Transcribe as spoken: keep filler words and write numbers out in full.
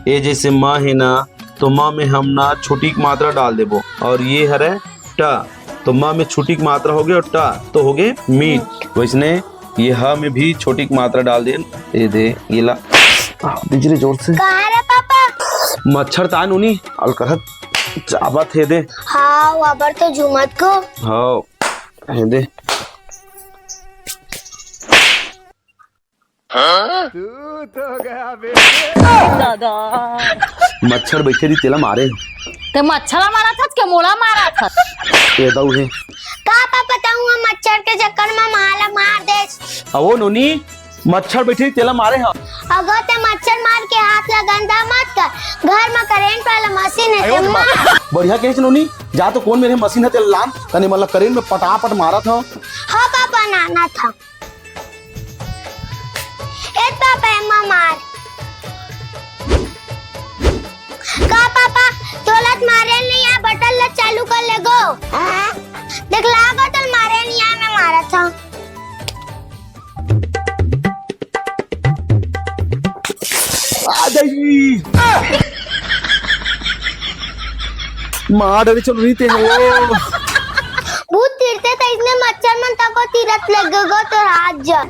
ये जैसे म हे ना, तो म में हम ना छोटी के मात्रा डाल देबो, और ये हरे ट, तो म में छोटी के मात्रा होगे और ट तो होगे मीठ। वैसने ये ह में भी छोटी के मात्रा डाल देन। ये दे, ये ला। आ, दीजिए जोर से। कहाँ रे पापा? मच्छर ताय नोनी, अलकरहा चाबत हे दे। हाँ, अबर तो झूमत को। हाँ, हे दे। मच्छर बैठे रही, तेला मारे। ते मच्छर ला मारत हस के मोला मारत हस? ये दऊ हे। का पापा, तहूँ मच्छर के चक्कर में माला मार देस। अवो नोनी, मच्छर बैठे रही, तेला मारे हम। अगो ते मच्छर मार के हाथ ला गंदा मत कर, घर में करंट वाला मशीन हे, ते मार। बढ़िया कहे नोनी, जा तो कोन मेर मशीन हे, तेला लान, तनी मतलब करंट में पटापट मारत हव। हाँ पापा, लानत हँव। ए पापा, एमा मार। का पापा, तोला त मारे नइ आय, बटन ला चालू कर ले गो। देख लागो तोला मारे नइ आय, मैं मारत हँव। आ जाई। मार डरे चल रही ते हो। भूत तिरथे त इसने मच्छर मन तको तिरत लग गो तो रात जा।